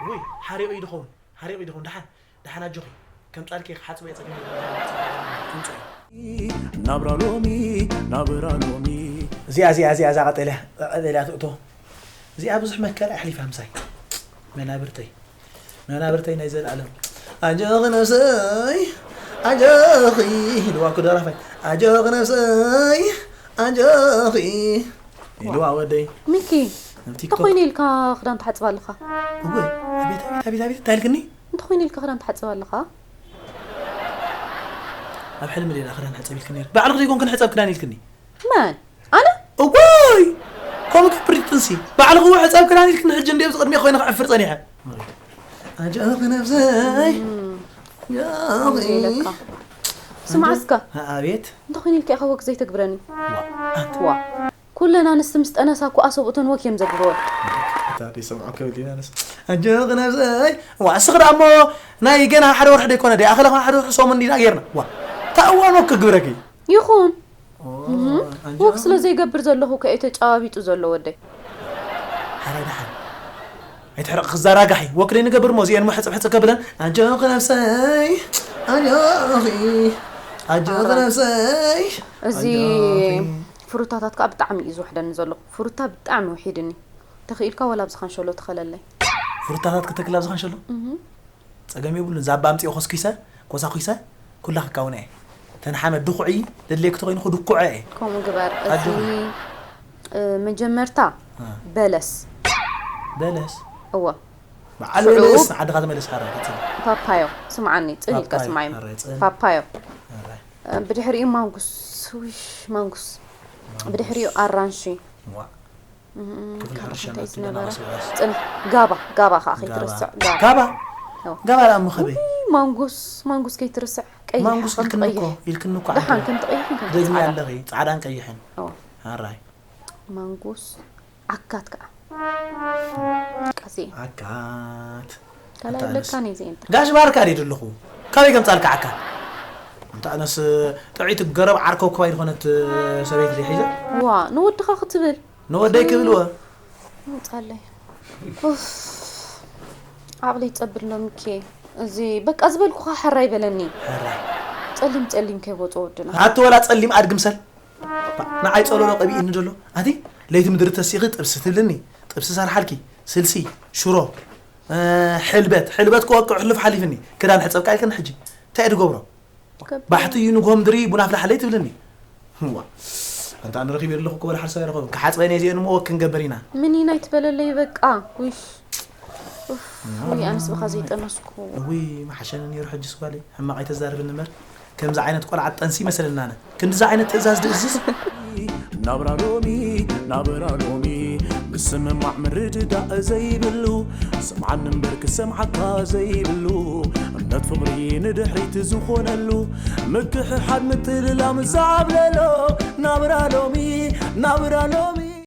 ውይ፣ ሓሪቑ እዩ ድኸውን፣ ሓሪቑ እዩ ድኸውን። ደሓን፣ ደሓን ኣጆኺ። ከምጻልኪ ክሓጽቦ እየ፣ ጸገም የብሉን። ክምጽኦ እየ። ናብራ ሎሚ ናብራ ሎሚ እዚኣ እዚኣ እዚኣ እዛ ቀጠልያ ቀጠልያ ትእቶ እዚኣ ብዙሕ መከራ ኣሕሊፋ ምሳይ መናብርተይ መናብርተይ ናይ ዘለኣለም ኣጆኺ ነብሰይ ኣጆኺ ኢልዋ እኮ ደራፋይ ኣጆኺ ነብሰይ ኣጆኺ ኢልዋ ወደይ ሚኪ እንተኾይኑ ኢልካ ክዳን ትሓፅብ ኣለኻ እወ ኣቤት ኣቤት ኣቤት ኣቤት እንታይ ኢልክኒ እንተኾይኑ ኢልካ ክዳን ትሓፅብ ኣለኻ ኣብ ሕልሚ ሌላ ክዳን ሕፀብ ኢልክኒ ባዕልኺ ዘይኮንክን ሕፀብ ክዳን ኢልክኒ መን ኣነ እጎይ ከምኡ ክፍሪጥንሲ ባዕልኺ እወ ሕፀብ ክዳን ኢልክኒ ሕጂ እንዲ ኣብዚ ቅድሚ ኮይነ ክዕፍር ፀኒሐ ኣጆኺ ነብሰይ ስማዕ እስከ ኣቤት እንተኾይኑ ኢልካ ኢኻ ወክ ዘይተግብረኒ ዋ ኩለን ኣንስቲ ምስ ጠነሳ እኮ ኣሰብኡተን ወክ እዮም ዘግብርወን ኣጆኺ ነብሰይ ዋ እስኺ ደኣ እሞ ናይ ገና ሓደ ወርሒ ደይኮነ ደይ ኣኸለ ሓደ ወርሒ ሰሙን ዲና ጌርና ዋ እታ እዋን ወክ ክግብረኪ ይኹን ወክ ስለ ዘይገብር ዘለኹ ከ እዩ ተጨባቢጡ ዘሎ ወደይ ሓራይ ደሓን ኣይትሕረቕ ክዛራጋሒ ወክ ደይንገብር እሞ እዚአን እሞ ሕፅብ ሕፅብ ከብለን ኣጆኺ ነብሰይ ኣጆኺ ኣጆኺ ነብሰይ እዚ ፍሩታታት ከዓ ብጣዕሚ እዩ ዝውሕደኒ ዘሎ ፍሩታ ብጣዕሚ ውሒድኒ ተኽኢልካ ወላ ኣብዚ ካንሸሎ ትኸለለይ ፍሩታታት ክተክል ኣብዚ ካንሸሎ ፀገም የብሉን ዛባ ኣምፅኦ ኮስኪሰ ኮሳኩሰ ኩላ ክካውነ እየ ተን ሓመድ ድኩዒ ደድልየኪ ተኮይኑ ክድኩዖ እየ ከምኡ ግበር እቲ መጀመርታ በለስ በለስ እወ በዓል በለስ ንዓድኻ ተመለስ ሓራ ቀፅል ፓፓዮ ስምዓኒ ፅን ኢልካ ስምዓይ ፓፓዮ ብድሕሪኡ ማንጉስ ውሽ ማንጉስ ብድሕሪኡ ኣራንሺ ክፍሊ ሕርሻ ጋባ ጋባ ከዓ ከይትርስዕ ጋባ ጋባ ዳኣ ምኸበይ ማንጉስ ማንጉስ ከይትርስዕ ቀይሕ ማንጉስ ኢልክኒ እኮ ኢልክኒ እኮ ደሓን ከም ትቐይሕን ከም ደግሚ ኣለኺ ፃዕዳን ቀይሕን ኣራይ ማንጉስ ዓካት ከዓ ቀሲ ዓካት ካልኣይ ለካ ነይ ዘየንተ ጋሽ ባርካ ድየ ደለኹ ካበይ ከምፃልካ ዓካት እንተ ኣነስ ጥዒት ገረብ ዓርከው ክባይ ዝኾነት ሰበይቲ ድየ ሒዘ ዋ ንወድኻ ክትብል ንወደይ ክብልወ ምጻለይ ዓቕለይ ጸብል ሎምኬ እዚ በቃ ዝበልኩኻ ሕራይ በለኒ ጸሊም ጸሊም ከይወጾ ወድና ኣቲ ወላ ጸሊም ኣድጊ ምሰል ንዓይ ጸሎሎ ቀቢእኒ ደሎ ኣቲ ለይቲ ምድሪ ተሲኺ ጥብሲ ትብልኒ ጥብሲ ሰርሓልኪ ስልሲ ሽሮ ሕልበት ሕልበት ክወቅዕ ሕሉፍ ሓሊፍኒ ክዳን ሕጸብ ቃልክን ሕጂ እንታይ ድገብሮ ባሕቲ እዩ ንግሆ ምድሪ ቡን ኣፍልሓለይ ትብልኒ ዋ ኣንታ ኣነ ረኺበ ኣለኹ እኮ ወላ ሓሳብ ኣይረኸብን ክሓፅበን እየ እዚአን እሞ ወክ ክንገብር ኢና ምኒን ኣይትበለለይ በቃ ውሽ ውይ ኣነስ ብኻ ዘይጠነስኩ እውይ መሓሸኒ ነይሩ ሕጅስ ጓለይ ሕማቕ ኣይተዛርብኒ እምበር ከምዚ ዓይነት ቆልዓ ጠንሲ ይመስለና ኣነ ክንድዚ ዓይነት ትእዛዝ ድእዝዝ ናብራ ሎሚ ናብራ ሎሚ ምስምማዕ ምርድዳእ ዘይብሉ ስምዓኒ እምበር ክሰምዓካ ዘይብሉ እምነት ፍቕሪ ንድሕሪት ዝኾነሉ ምክሕሓድ ምትልላም ዝዓብለሎ ናብራ ሎሚ ናብራ ሎሚ